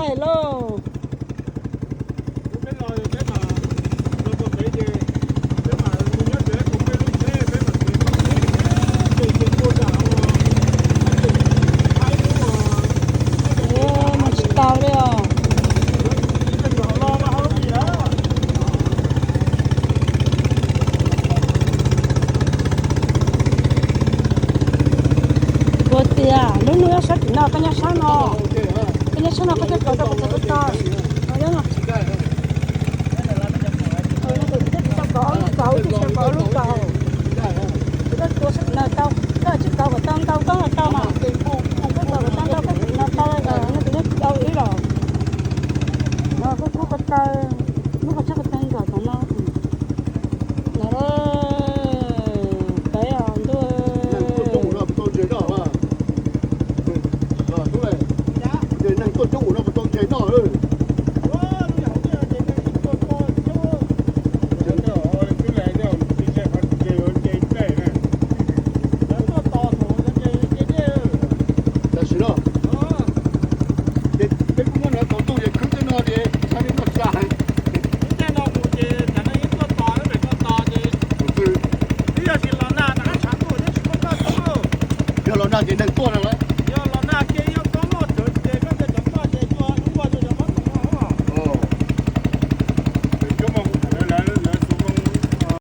Hello. Mus tsis tau li os. Ua tias lub hnub sab tim no koj nyob sab no, koj nyob sab no koj thiaj kov tau kuv txhais ko taw no. Tus tsis tau kov lub kaus, tus tsis tau kov lub kaus, tus koj tua sab tim no tau, koj tsis kov kom tau ntau koj los tau mas, koj kov kom tau ntau koj tim no tau, nej tus nyob tsis tau ib los. No koj kub ko taw, lub qhov tshab ko taw nkaus tom no. Los, peb os ntuj. Neeg tuaj coob ua luaj puas tau ntses noj. Tam sim no ces peb kuj muab nov tau ntuj ces khwb tej no ces tshaj li noj tsa. Yog los nag ces neeg tuaj no los